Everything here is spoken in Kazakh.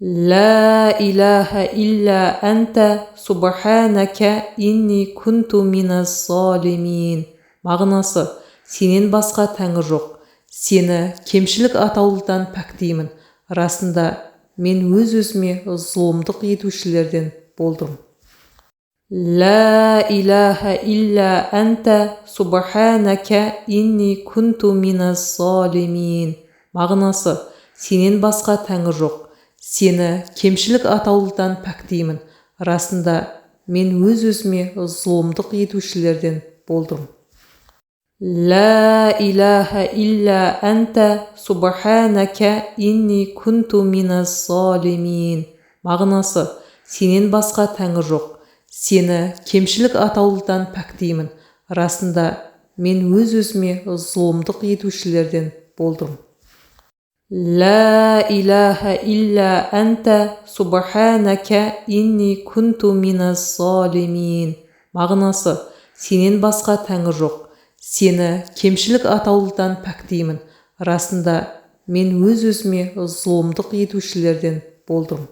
Ла илаха илля әнта, субханака, инни кунту миназ залимин. Мағынасы: сенен басқа тәңір жоқ, сені кемшілік атаулыдан пәктеймін. Расында, мен өз-өзіме зұлымдық етушілерден болдым. Ла илаха илля әнта, субханака, инни кунту миназ залимин. Мағынасы: сенен басқа тәңір жоқ, сені кемшілік атаулыдан пәктеймін. Расында, мен өз-өзіме зұлымдық етушілерден болдым. Ла илаха илля әнта, субханака, инни кунту миназ залимин. Мағынасы: сенен басқа тәңір жоқ, сені кемшілік атаулыдан пәктеймін. Расында, мен өз-өзіме зұлымдық етушілерден болдым. Ла илаха илля әнта, субханака, инни кунту миназ залимин. Мағынасы: сенен басқа тәңір жоқ, сені кемшілік атаулыдан пәктеймін. Расында, мен өз-өзіме зұлымдық етушілерден болдым.